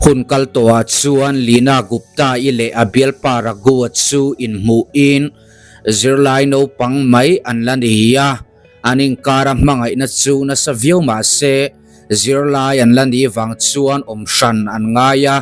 Hun kal tawhah chuan Leena Gupta-i leh a bialpa Raghu-a chu inhmuhin zirlai naupang mai an la ni a, an inkara hmangaihna chu nasa viau mah se zirlai an la nih vang chuan awm hran an ngai a,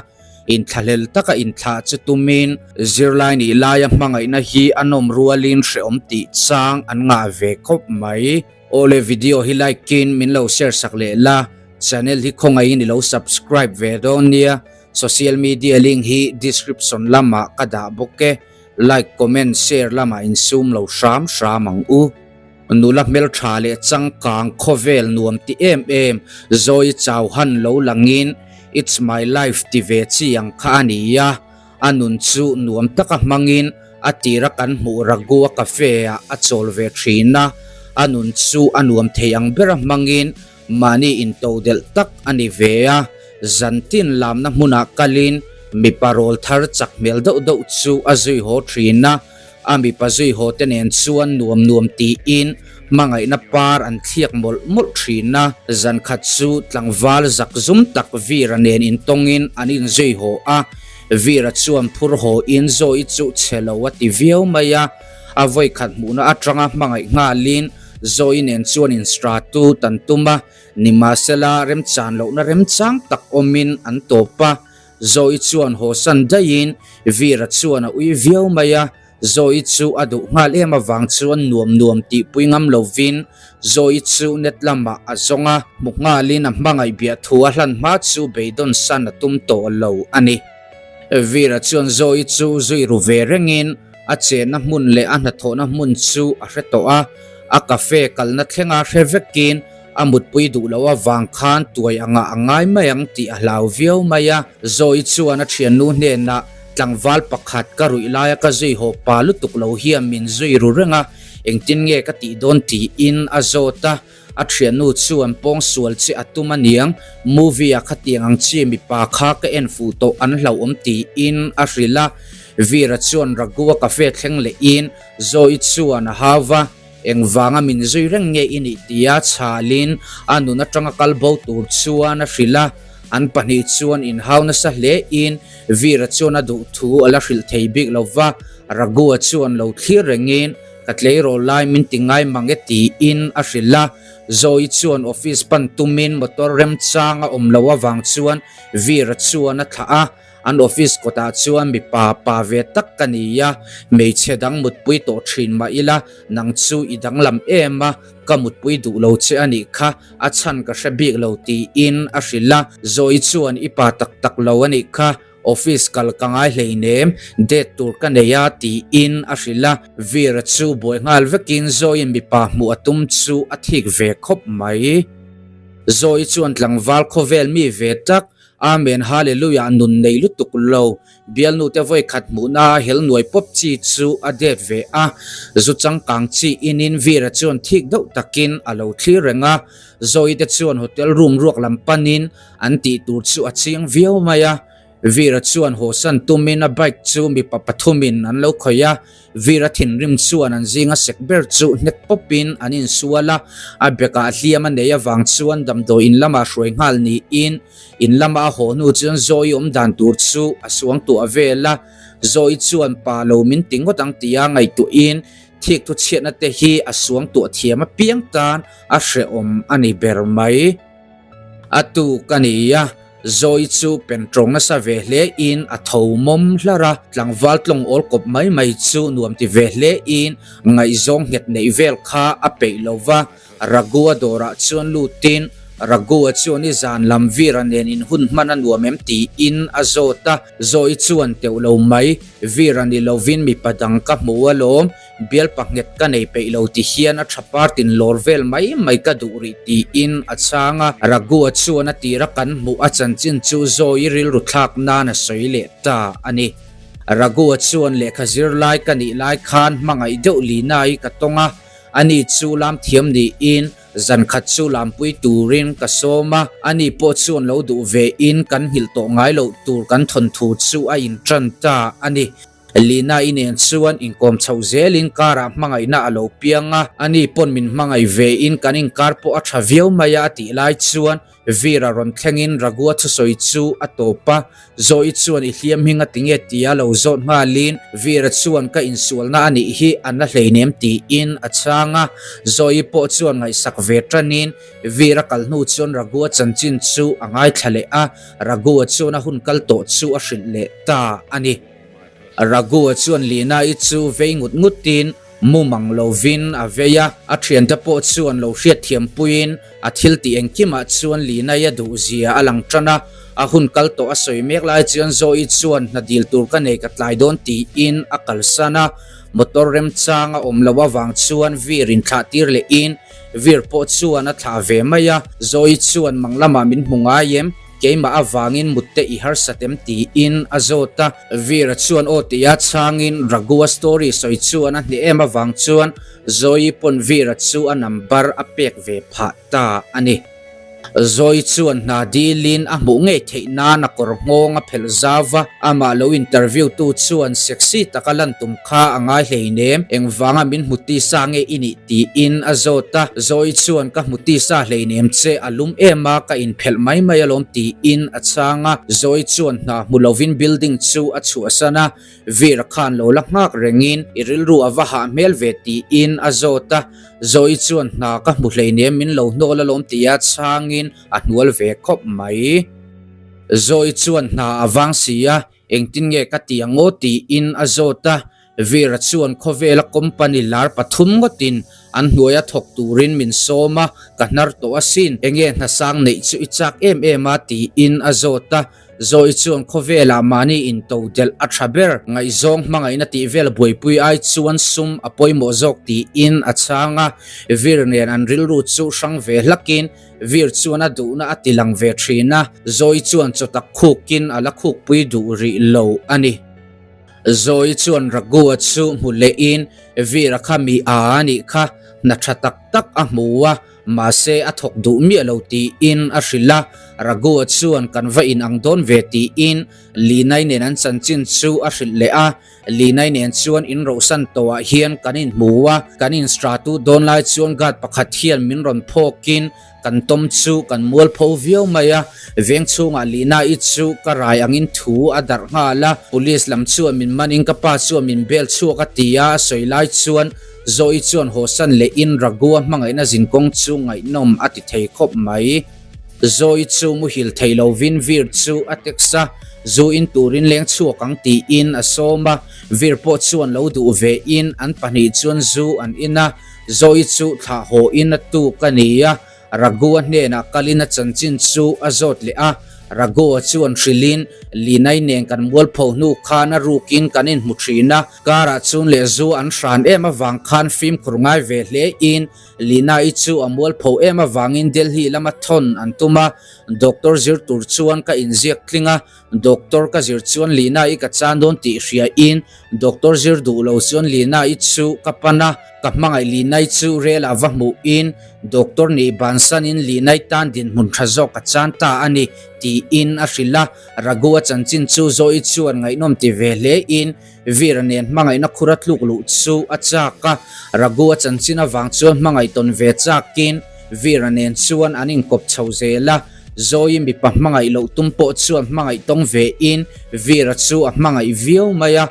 inthlahlel taka inthlah chu tumin zirlai nih laia hmangaihna hi a nawm rualin hrehawm tih chang an ngah ve khawp mai. Awle video hi like in min lo share sak leh la, channel hi khawngaihin i lo subscribe ve dawn nia, social media link hi description lamah ka dah bawk e, like comment share lamah insum lo hram hram ang u. Nula hmeltha leh changkang khawvel nuam ti em em Zoe Chauhan lo langin It's my life ti ve chi ang kha a ni a, A nun chu nuam taka hmangin a tira kan hmuh Raghu-a cafe-ah a chawl ve thin a, a nun chu a nuam thei ang bera hmangin mahni intodelh tak a ni ve a, zantin lamna hmunah kalin mipa rawl thar chak hmel deuh deuh chu a zui haw thin a, a mipa zui haw te nen chuan nuam nuam tiin hmangaihna par an thliak mawlh mawlh thin a, zan khat chu tlangval zak zum tak Veera nen intawngin an inzui haw a, Veera chuan phur haw in Zoe chu chhe lo a ti viau mai a, a vawi khat hmuhna atanga hmangaih nghalin Zoe nen chuan instratu tan tum a, nimahsela remchan lohna remchang tak awmin an tawp a, Zoe chuan haw san daihin Veera chuan a ui viau mai a, Zoe chu a duh nghal em avang chuan nuam nuam tihpui ngam lovin Zoe chu net lamah a zawng a, hmu nghalin a hmangaih biah thu a hlan hma chu beidawn san a tum tawh lo a ni. Veera chuan Zoe chu zui ru ve rengin a chenna hmun leh a hnathawhna hmun chu a hre tawh a, a cafe kalna thlenga hre vekin A mutpui duh loh avang khan tuai angah a ngai mai ang tih a hlau viau mai a. Zoe chuan a thiannu hnenah, Tlangval pakhat ka ruih laia ka zui haw pa lutuk lo hian min zui ru reng a, engtin nge ka tih dawn tiin a zawt a. A thiannu chuan pawng sual che a tum aniang, movie ah khatiang ang chi mipa kha ka en fuh tawh an hlauhawm tiin a hrilh a. Veera chuan Raghu-a cafe thleng lehin Zoe chuan a hau va. Engvanga min zui reng nge i nih tia chhalin a nun atanga kal bo tur chuan a hrilh a, an pahnih chuan inhau nasa hlein Veera chuan a duh thu a la hrilh thei bik lo va, Raghu-a chuan lo thlir rengin ka tleirawl lai min ti ngai mang e tiin a hrilh a, Zoe chuan office pan tumin motor remchang a awm loh avang chuan Veera chuan a thlah a. An office kawtah chuan mipa pa ve tak ka ni a, hmeichhe dang mutpui tawh thin mah ila nang chu i danglam em a, ka mutpui duh lo che a nih kha, a chhan ka hre bik lo tiin a hrilh a. Zoe chuan i pa tak tak lo a nih kha, office kal ka ngai hleinem, date tur ka nei a tiin a hrilh a. Veera chu buai nghal vekin Zoe-in mipa hmuh a tum chu a thik ve khawp mai. Zoe chuan tlangval khawvel mi ve tak Amen Hallelujah nun nei lutuk lo bialnu te vawi khat hmuhna hel nuai pawp chi chu a det ve a, zu changkang chi inin Veera chuan thik deuh takin a lo thlir reng a, Zoe te chuan hotel room ruak lam panin an tih tur chu a chiang viau mai a, Veera chuan hawsan tumin a bike chu mipa pathumin an lo khawih a, Veera thinrim chuan an zinga sek ber chu hnek pawpin an insual a, a bekah hliam a nei avang chuan damdawi in lamah hruai nghal niin in lama a haw hnu chuan Zoe awm dan tur chu a suangtuah vel a, Zoe chuan pa lo min ti ngawt ang tia ngaihtuahin thik thu chhiatna te hi a suangtuah thiam apiang tan a hrehawm a ni ber mai. A tuk a ni a, Zoe chu pen tawng nasa ve hle in a tho mawm hlar a, tlangval tlawng awl kawp mai mai chu nuam ti ve hle in ngaihzawng nghet neih vel kha a peih lo va, Raghu-a dawrah chuan lutin Raghu-a chuan i zan lam Veera nen in hun hman a nuam em tiin a zawt a, Zoe chuan teuh lo mai, Veera ni lovin mipa dang ka hmu alawm, Bialpa nghet ka nei peih lo ti hian a tha partin lawr vel mai mai ka duh rih tiin a chhang a, Raghu-a chuan a tira kan hmuh a chanchin chu Zoe rilru thlak nan a sawi leh ta a ni. Raghu-a chuan lehkha zir lai ka nih lai khan hmangaih deuh Lina-i ka tawng a, ani chu lam thiam niin zan khat chu lampui turin ka sawm a, ani pawh chuan lo duh ve in kan nghilh tawh ngai loh tur kan thawnthu chu a intan ta a ni. Lina-i nen chuan inkawm chhoh zelin karah hmangaihna a lo piang a, ani pawn min hmangaih vein kan inkar pawh a tha viau mai a a tih lai chuan Veera rawn thlengin Raghu-a thusawi chu a tawp a, Zoe chuan i hliam hi ngati nge tia lo zawt nghalin Veera chuan ka insualna a nih hi a na hleinem tiin a chhang a, Zoe pawh chuan ngaihsak ve tanin Veera kal hnu chuan Raghu-a chanchin chu a ngaithla leh a, Raghu-a chuan a hun kal tawh chu a hrilh leh ta a ni. Raghu-a chuan Lina-i chu vei ngut ngutin mumang lovin a vei a, a thiante pawh chuan lo hriatthiampuiin a thil tih engkimah chuan Lina-i a duhzia a lang tan a, a hun kal tawh a sawi mek lai chuan Zoe chuan hna dil tur ka nei ka tlai dawn tiin a kalsan a, motor remchang a awm loh avang chuan Veer inthlah tir lehin Veer pawh chuan a thlah ve mai a, Zoe chuan mang lamah min hmu ngai em? Keimah avangin mutte i harsat em tiin a zawt a. Veera chuan aw tia chhangin Raghu-a story sawi chuan a hneh em avang chuan Zoe pawn Veera chu a number a pek ve phah ta a ni. Zoe chuan hna dilin a hmuh ngei theih nan a kawr nghawng a phelh zau va, amah lo interview tu chuan sexy taka lan tum kha a ngai hleinem, engvanga min hmu tisa nge i nih tiin a zawt a, Zoe chuan ka hmu tisa hleinem che a lum em a, ka inphelh mai mai alawm tiin a chhang a, Zoe chuan hna hmu lovin building chu a chhuahsan a, Veera khan lo la nghak rengin i rilru a va hah hmel ve tiin a zawt a, Zoe chuan hna ka hmu hleinem min lo hnawl alawm tia chhangin a hnual ve khawp mai. Zoe chuan hna a vang si a, Engtin nge ka ti ang aw tiin a zawt a, Veera chuan khawvela company lar pathum ngawtin an hnuaia thawk turin min sawm a, ka hnar tawh asin, enge hnasang neih chu i chak em em a tiin a zawt a, Zoe chuan khawvelah mahni into delh a tha ber, ngaihzawng hmangaihna tih vel buaipui ai chuan sum a pawimawh zawk tiin a chhang a, Veer nen an rilru chu hrang ve hlakin Vir chuan a duhna a ti lang ve thin a, Zoe chuan chawtak khukin a la khukpui duh rih lo a ni. Zoe chuan Raghu-a chu hmu lehin Vir-a kha mi a a nih kha, hna tha tak tak a hmu a, mahse a thawk duh miah lo tiin a hrilh a, Raghu-a chuan kan va inang dawn ve tiin Linai nen an chanchin chu a hrilh leh a. Linai nen chuan in rohsan tawhah hian kan inhmu a, kan instratu dawn lai chuan guard pakhat hian min rawn phawkin kan tawm chu kan mualpho viau mai a, veng chhungah Lina-i chu ka rai angin thu a darh nghal a, police lam chuan min manin ka pa chuan min bel chhuak a ti a, a sawi lai chuan Zoe chuan hawsan lehin Raghu-a hmangaihna zinkawng chu ngaihnawm a ti thei khawp mai. Zoe chu muhil thei lovin Vir chu a text a, zu in turin leng chhuak ang tiin a sawm a, Vir pawh chuan lo duh ve in an pahnih chuan zu an in a, Zoe chu thlah haw in a tuk a ni a, Raghu-a hnenah kalin a chanchin chu a zawt leh a, Raghu-a chuan hrilhin Linai nen kan mualpho hnu khan a rukin kan inhmu thin a, karah chun leh zu an hran em avang khan fimkhur ngai ve hle in Lina-i chu a mualpho em avangin Delhi lama thawn an tum a, doctor zir tur chuan ka inziak tling a, doctor ka zir chuan Lina-i ka chan dawn tih hriain doctor zir duh lo chuan Lina-i chu ka pan a, ka hmangaih Lina-i chu rel ah va hmuhin doctor nih bansanin Lina-i tan dinhmun tha zawk ka chan ta a ni tiin a hrilh a, Raghu-a chanchin chu Zoe chuan ngaihnawm ti ve hlein Veera nen hmangaihna khura tluk luh chu a chak a, Raghu a chanchin avang chuan hmangaih tawn ve chakin Veera nen chuan an inkawp chho zel a, Zoe mipa hmangaih loh tum pawh chuan hmangaih tawng vein Veera chu a hmangaih viau mai a,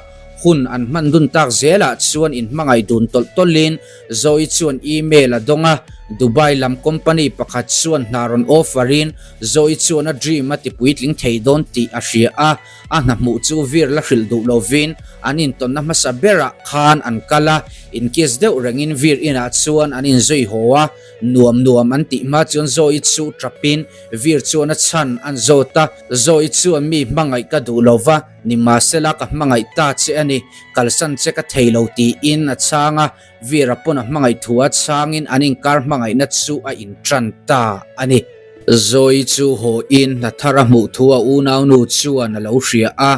hun an hman dun tak zelah chuan inhmangaih dun tawlh tawlhin Zoe chuan email a dawng a, Dubai lam company pakhat chuan hna rawn offer in Zoe chuan a dream a tipuitling thei dawn tih a hria a. A hna hmuh chu vir la hrilh duh lovin an intawnna hmasa berah khan an kal a, inkiss deuh rengin vir inah chuan an inzui haw a, nuam nuam an tih hma chuan Zoe chu tapin vir chuan a chhan an zawt a, Zoe chuan mi hmangaih ka duh lova, nimahsela ka hmangaih ta che a ni, kalsan che ka thei lo tiin a chhang a, Veera pawn a hmangaih thu a chhangin an inkar hmangaihna chu a intan ta a ni. Zoe chu haw in hna thar a hmuh thu a unaunu chuan a lo hria a,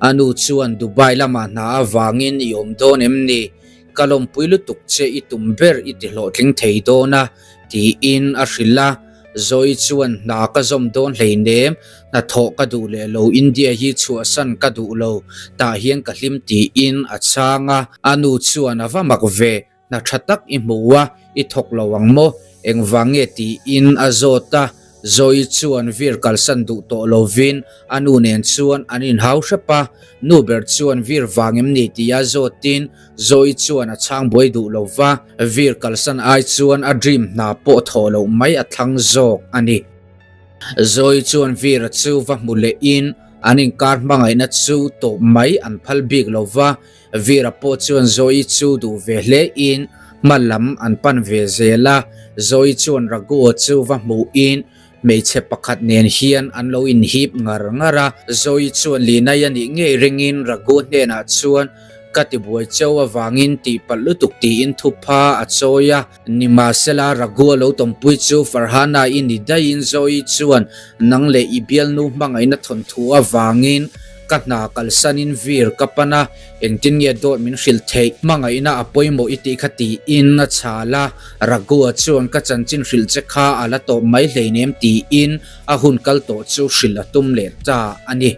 a nu chuan Dubai lamah hna avangin i awm dawn em ni? Ka lawmpui lutuk che i tum ber i ti hlawhtling thei dawn a, tiin a hrilh a. Zoi chuan hna ka zawm dawn hleinem, hna thawh ka duh leh lo, India hi chhuahsan ka duh lo, tah hian ka hlim tiin a chhang a. A nu chuan a va mak ve, hna tha tak i hmu a, i thawk lo ang maw? Engvang nge tiin a zawt a, Zoi chuan vir kalsan duh tawh lovin a nu nen chuan an inhau hrep a, nu ber chuan vir vang em ni tia zawtin Zoi chuan a chhang buai duh lo va, vir kalsan ai chuan a dream hna pawh thawh loh mai a thlang zawk a ni. Zoi chuan Veera chu va hmu lehin an inkar hmangaihna chu tawp mai an phal bik lo va, Veera pawh chuan Zoi chu duh ve hle in hma lam an pan ve zel a, Zoi chuan Raghu-a chu va hmuhin hmeichhe pakhat nen hian an lo inhip ngar ngar a, Zoi chuan Linai a nih ngei ringin Raghu hnenah chuan ka tibuai cheu avangin tihpalh lutuk tiin thupha a chawi a, nimahsela Raghu-a lo tawmpui chu Farhana-i ni daihin Zoi chuan nang leh i bialnu hmangaihna thawnthu avangin Ka hna kalsanin vir ka pan a, engtin nge dawt min hrilh theih? Hmangaihna a pawimawh i tih kha tiin a chhal a, Raghu-a chuan ka chanchin hrilh che kha a la tawp mai hleinem tiin a hun kal tawh chu hrilh a tum leh ta a ni.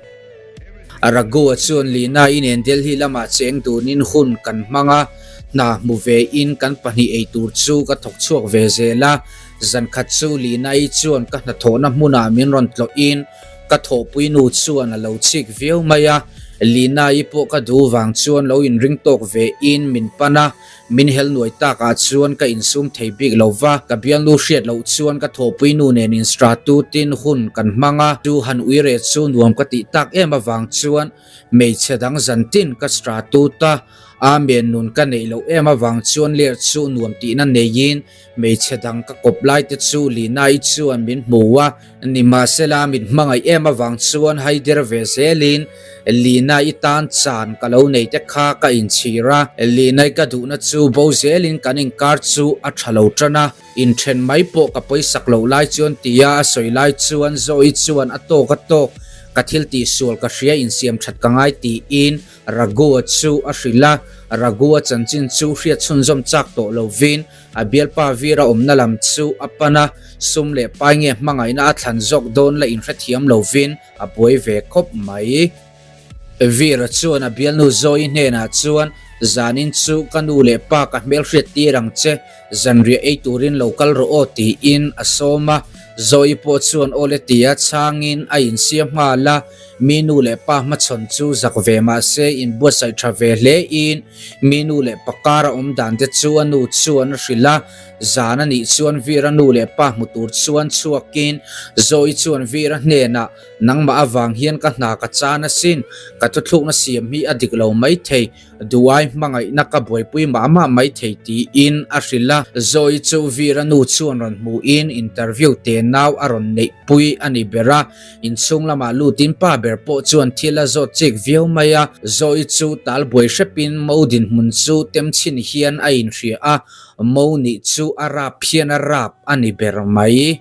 Raghu-a chuan Lina i nen Delhi lamah cheng dunin hun kan hmang a, hna hmu vein kan pahnih eitur chu ka thawk chhuak ve zel a, zankhat chu Lina-i chuan ka hnathawhna hmunah min rawn tlawhin Ka thawhpui nu chuan a lo chik viau mai a, Lina-i pawh ka duh vang chuan lo inring tawk ve in min pan a, min hel nuai tak ah chuan ka insum thei bik lo va, ka bialnu hriat loh chuan ka thawhpui nu nen instra tutin hun kan hmang a, chu han uire chu nuam ka tih tak em avang chuan hmeichhe dang zantin ka stra tut a, Amen nun ka neih loh em avang chuan ler chu nuam tihna neiin Hmeichhe dang ka kawp lai te chu Lina-i chuan min hmu a, nimahsela min hmangaih em avang chuan haider ve zelin Lina-i tan chan ka lo nei te kha ka inchhir a, Lina-i ka duhna chu bo zelin kan inkar chu a tha lo tan a, inthen mai pawh ka pawisak loh lai chuan tia a sawi lai chuan Zoe chuan a tawk a tawk, ka thil tihsual ka hria insiam that ka ngai tiin Raghu-a chu a hrilh a, Raghu-a chanchin chu hriat chhunzawm chak tawh lovin a bialpa Veera awmna lam chu a pan a, sum leh pai nge hmangaihna a thlan zawk dawn la inhrethiam lovin a buai ve khawp mai. Veera chuan a bialnu Zoe hnenah chuan, Zanin chu ka nu leh pa ka hmelhriat tir ang che, zanriah ei turin lo kal rawh aw tiin a sawm a, Zoe pawh chuan aw le tia chhangin a insiam nghal a, Mi nu leh pa hmachhawn chu zak ve mah se inbuatsaih tha ve hle in mi nu leh pa kar a awm dan te chu a nu chuan a hrilh a, zan a nih chuan Veera nu leh pa hmu tur chuan chhuak in Zoe chuan Veera hnenah nangmah avang hian ka hna ka chan asin, ka thuthlukna siam hi a dik lo maithei, Duai hmangaihna ka buaipui mah mah mai thei tiin a hrilh a, Zoe chu Veera nu chuan rawn hmuhin interview te nau a rawn neihpui a ni ber a, inchhung lamah lutin pa ber pawh chuan thil a zawt chik viau mai a, Zoe chu tal buai hrepin Mo dinhmun chu tem chhin hian a inhria a, Mo nih chu a rap hian a rap a ni ber mai.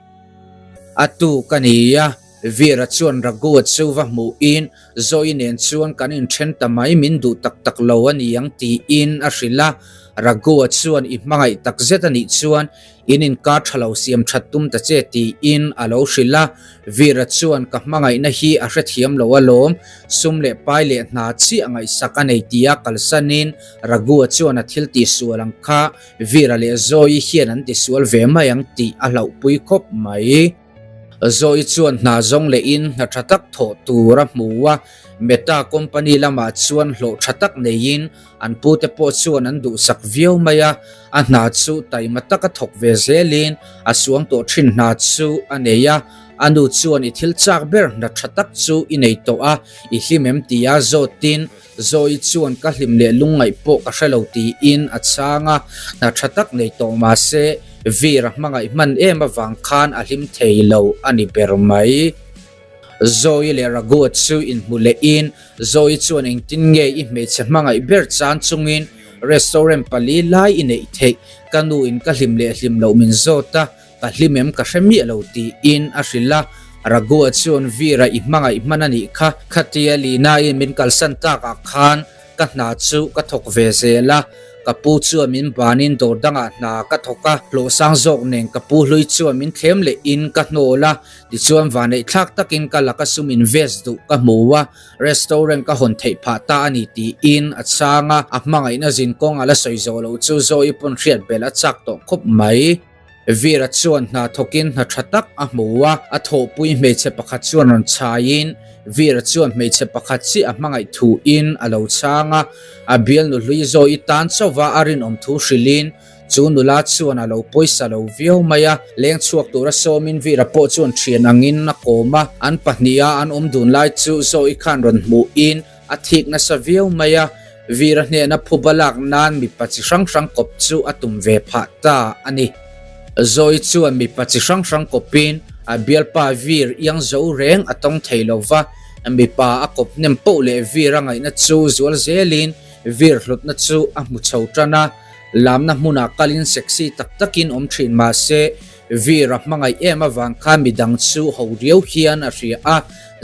A tuk a ni a, Veera chuan Raghu-a chu va hmuhin Zoe nen chuan kan inthen ta mai min duh tak tak lo a ni ang tiin a hrilh a, Raghu-a chuan i hmangaih tak zet a nih chuan in inkar tha lo siam that tum ta che tiin a lo hrilh a, Veera chuan ka hmangaihna hi a hrethiam lo alawm, sum leh pai leh hna chiah ngaihsak a nei tia kalsanin Raghu-a chuan a thil tihsual ang kha Veera leh Zoe hian an tisual ve mai ang tih a hlauhpui khawp mai. Zoe chuan hna zawng lehin hna tha tak thawh tur a hmu a, Meta company lamah chuan hlawh tha tak neiin an pute pawh chuan an duhsak viau mai a, a hna chu taima taka thawk ve zelin a suang tawh thin hna chu a nei a, a nu chuan i thil chak ber hna tha tak chu i nei tawh a, i hlim em tia zawtin Zoe chuan ka hlim leh lungngaih pawh ka hre lo tiin a chhang a, hna tha tak nei tawh mah se Veer a hmangaih hman em avang khan a hlim thei lo a ni ber mai. Zoe leh Raghu chu inhmu lehin Zoe chuan engtin nge i hmeichhe hmangaih ber chan chungin restaurant pali lai i neih theih, ka nu in ka hlim leh hlim loh min zawt a, Ka hlim em ka hre miah lo tiin a hrilh a, Raghu-a chuan Veera i hmangaih hman a nih kha, khatia Lina-in min kalsan takah khan ka hna chu ka thawk ve zel a, Ka pu chuan min banin dawr dangah hna ka thawk a, hlawh sang zawk nen ka pu hlui chuan min thlem lehin ka hnawl a, tichuan vanneih thlak takin ka laka sum invest duh ka hmu a, restaurant ka hawn theih phah ta a ni tiin a chhang a, a hmangaihna zinkawng a la sawi zawh loh chu Zoe pawn hriat belh a chak tawh khawp mai. Veera chuan hna thawkin hna tha tak a hmu a, a thawhpui hmeichhe pakhat chuan rawn chhaiin Veera chuan hmeichhe pakhat chiah a hmangaih thuin a lo chhang a, a bialnu hlui Zoe tan chauva a rinawm thu hrilhin chu nula chuan a lo pawisa lo viau mai a, leng chhuak tura sawmin Veera pawh chuan thian angin a kawm a, an pahniha an awm dun lai chu Zoe khan rawn hmuhin a thik nasa viau mai a, Veera hnena phuba lak nan mipa chi hrang hrang kawp chu a tum ve phah ta a ni. Zoe chuan mipa chi hrang hrang kawpin a bialpa Veer iang zo reng a tawng thei lo va, mipa a kawp hnem poh leh Veer a ngaihna chu zual zelin Veer hlutna chu a hmu chho tan a, lamna hmunah kalin sexy tak takin awm thin mah se Veer a hmangaih em avang khan midang chu ho riau hian a hria a,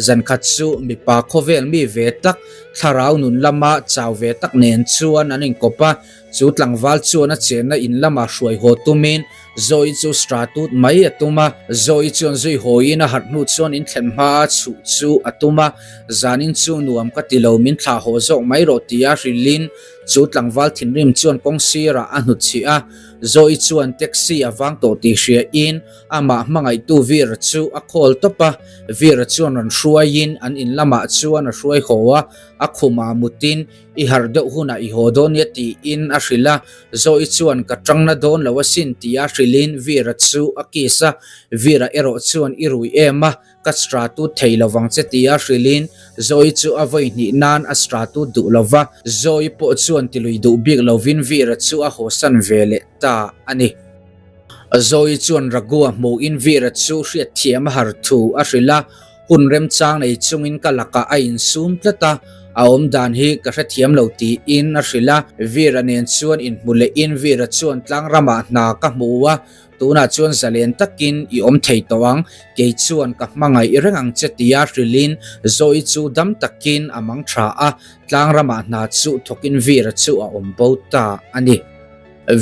zankhat chu mipa khawvel mi ve tak, thlarau nun lama chau ve tak nen chuan an inkawp a, chu tlangval chuan a chenna in lama hruai haw tumin Zoe chu stratut mai a tum a, Zoe chuan zui hawiin a harh hnu chuan in thlen hma a chhuh chu a tum a, zanin chu nuam ka ti lo min thlah haw zawk mai rawh tia hrilhin chu tlangval thinrim chuan kawng sirah a hnutchhih a. Zoe chuan taxi a vang tawh tih hriain amah hmangaihtu Veera chu a call tawp a, Veera chuan rawn hruaiin an in lamah chuan a hruai haw a, a khumah mutin i harh deuh hunah i haw dawn nia tiin a hrilh a, Zoe chuan ka tangna dawn lo asin tia hrilhin Veera chu a kiss a, Veera erawh chuan i rui em a, Ka stratut thei lovang che tia hrilhin Zoe chu a vawi hnih nan a stratut duh lova, Zoe pawh chuan tilui duh bik lovin Veera chu a hawsan ve leh ta a ni. Zoe chuan Raghu a hmuhin Veera chu hriatthiam a har thu a hrilh a, hun remchang nei chungin ka lakah a insum tlat a, a awm dan hi ka hrethiam lo tiin a hrilh a, Veera nen chuan inhmu lehin Veera chuan tlang ramah hna ka hmu a, Tunah chuan zalen takin i awm thei tawh ang, kei chuan ka hmangaih reng ang che tia hrilhin Zoe chu dam takin a mang tha a, tlang ramah hna chu thawkin Veera chu a awm bo ta a ni.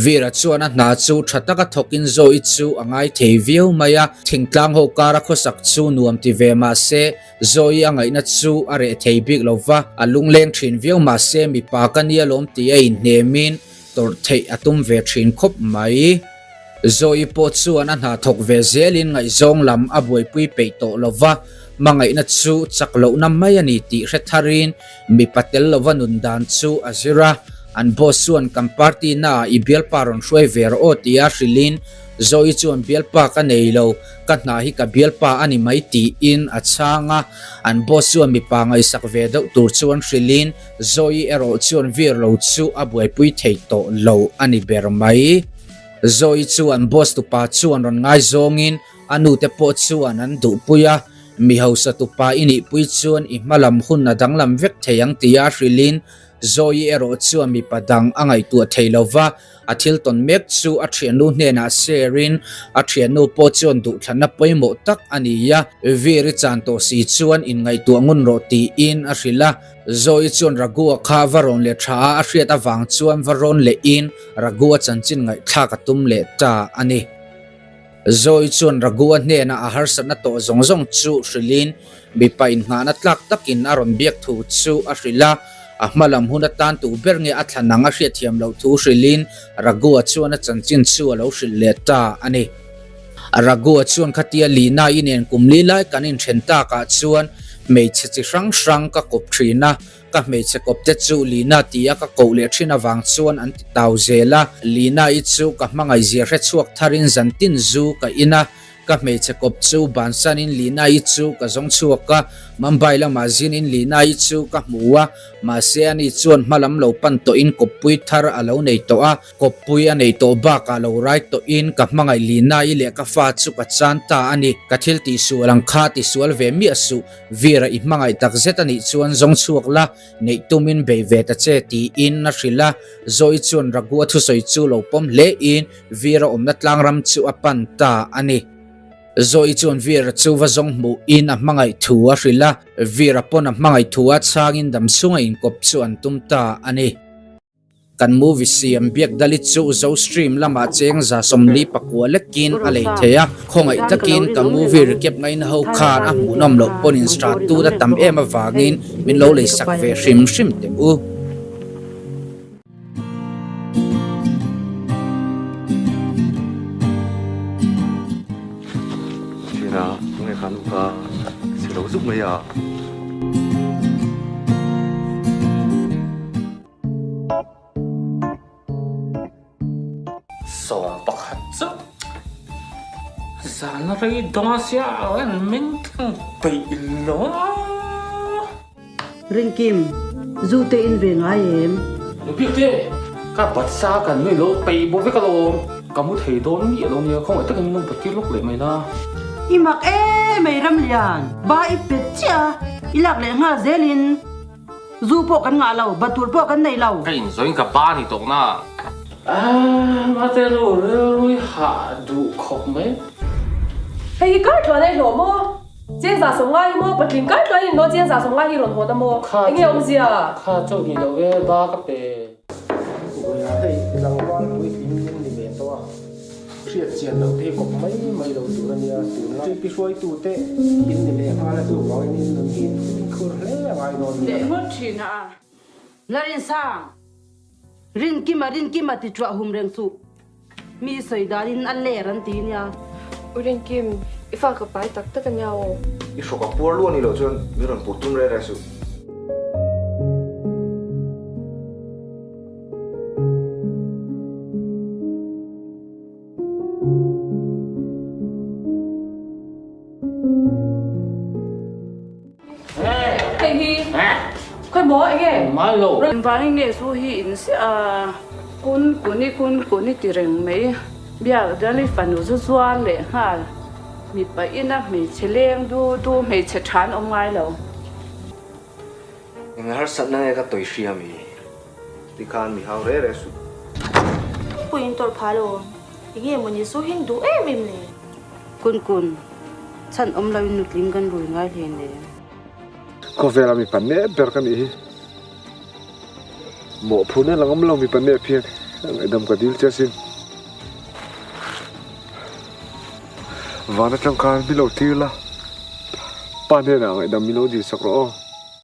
Veera chuan a hna chu tha taka thawkin Zoe chu a ngai thei viau mai a, thingtlang ho kara khawsak chu nuam ti ve mah se Zoe a ngaihna chu a reh thei bik lo va, a lungleng thin viau mah se mipa ka nia lawm ti a inhnemin Tawrh theih a tum ve thin khawp mai. Zoe pawh chuan a hna thawk ve zelin ngaihzawng lam a buaipui peih tawh lo va, hmangaihna chu chak lohna mai a ni tih hre tharin mipa tel lova nun dan chu a zir a. An boss chuan kan party naah i bialpa rawn hruai ve rawh aw tia hrilhin Zoe chuan bialpa ka nei lo, ka hna hi ka bialpa a ni mai tiin a chhang a. An boss chuan mipa ngaihsak ve deuh tur chuan hrilhin Zoe erawh chuan vir lo chu a buaipui thei tawh lo a ni ber mai. Zoe chu an boss tupa chuan rawn ngaizawngin a nute pawh chuan an duhpui a, mi hausa tupa i nihpui chuan i hmalam hun a danglam vek thei ang tia hrilhin Zoe erawh chuan mipa dang a ngaihtuah thei lo va, A thil tawn mek chu a thiannu hnenah share in a thiannu pawh chuan duhthlanna pawimawh tak a ni a, Veer i chan tawh si chuan inngaihtuah ngun rawh tiin a hrilh a. Zoe chuan Raghu-a kha va rawn leh tha a, a hriat avang chuan va rawn leh in Raghu-a chanchin ngaihthlak a tum leh ta a ni. Zoe chuan Raghu-a hnenah a harsatna tawh zawng zawng chu hrilhin mipa innghahna tlak takin a rawn biak thu chu a hrilh a, a hma lam hun atan tu ber nge a thlan ang a hriatthiam loh thu hrilhin Raghu-a chuan a chanchin chu a lo hrilh leh ta a ni. Raghu-a chuan khatia Lina-i nen kum li lai kan inthen takah chuan hmeichhe chi hrang hrang ka kawp thin a, Ka hmeichhe kawp te chu Lina tia ka koh leh thin avang chuan an ti tau zel a, Lina-i chu ka hmangaihzia hre chhuak tharin zantin zu ka in a, ka hmeichhe kawp chu bansanin Lina-i chu ka zawng chhuak a, Mumbai lamah zinin Lina-i chu ka hmu a, mahse ani chuan hma lam lo pan tawhin kawppui thar a lo nei tawh a, kawppui a nei tawh bakah lo rai tawhin ka hmangaih Lina-i leh ka fa chu ka chan ta a ni, ka thil tihsual ang kha tisual ve miah suh. Veera i hmangaih tak zet a nih chuan zawng chhuak la, neih tumin bei ve ta che tiin a hrilh a. Zoe chuan Raghu a thusawi chu lo pawm hle in Veera awmna tlang ram chu a pan ta a ni. Zoe chuan Veera chu va zawng hmuh in a hmangaih thu a hrilh a, Veera pawn a hmangaih thu a chhangin damchhunga inkawp chu an tum ta a ni. Kan movie siam biak dali chu Zo Stream lamah cheng 49 lekin a lei thei a, khawngaih takin ka movie recap ngaina ho khan a hmuhnawm loh pawn in start tut a tam em avangin min lo lei sak ve hrim hrim teh u. Ṭhiana, tunge kha nu kha chhe lo zuk mai a? 11 chu zan rei dawn sia a en meng tlang peih lo a. Rinkim, zu te in ve ngai em? Nupik te, ka batsa kan nui lo peih bo vek alawm, ka mu thei dawn miah lo nia, khawngaih takin min lo bat tir lawk leh mai la. I mak em ei Ramlian, ba i pet chiah a, i lak leh nghal zelin. Zu pawh kan ngah lo, batur pawh kan nei lo. Ka inzawiin ka ba ni tawk na. Aah, mate nu rilrui hah duh khawp mai. Hei hi kar tluan a i hlawh maw? Cheng 150 hi maw? Patling kar tluan in maw cheng 150 hi rawn hawn a maw? Enge awmzia? Kha chauh ni lo e, ba ka pe. Vawiin hei tlangval puitling in ni ve tawh a. Hriat chian loh te hi kawp mai mai lo tur a nia, tunlai pi hruaitu te in ni leh nghal a chuvangin in nun hi in khur hle a ngai dawn nia. Leh ngawt thin a. Larinsang, Rinkima Rinkima ti chuah hum reng suh. Mi sawi danin a ler an ti nia. U Rinkim, i fa ka pai tak tak a nia aw. I hrawk a puar luah ni loh chuan min rawn puh tum reh reh suh. Hei hi khawi maw enge? Engvangin nge zu hi in siah a? Kun kuni kun kuni ti reng mai. Biak Dali fanu zu zuar leh nghal. Mipa ina hmeichhe leng du du hmeichhe tha an awm ngai lo. Eng harsatna nge ka tawi hria mi? Tikhan mi hau reh reh suh. Pui in tawrh phah lo. Enge maw ni zu hin duh em em le? Kun kun, chhan awm lo in nutling kan rui ngai hlen le. Khawvela mipa nep ber ka nih hi. Mawhphurhna la ngam lo mipa nep hian ngaihdam ka dil che asin. Van atang khan mi lo tir la, pa hnenah ngaihdam mi lo dil sak rawh aw.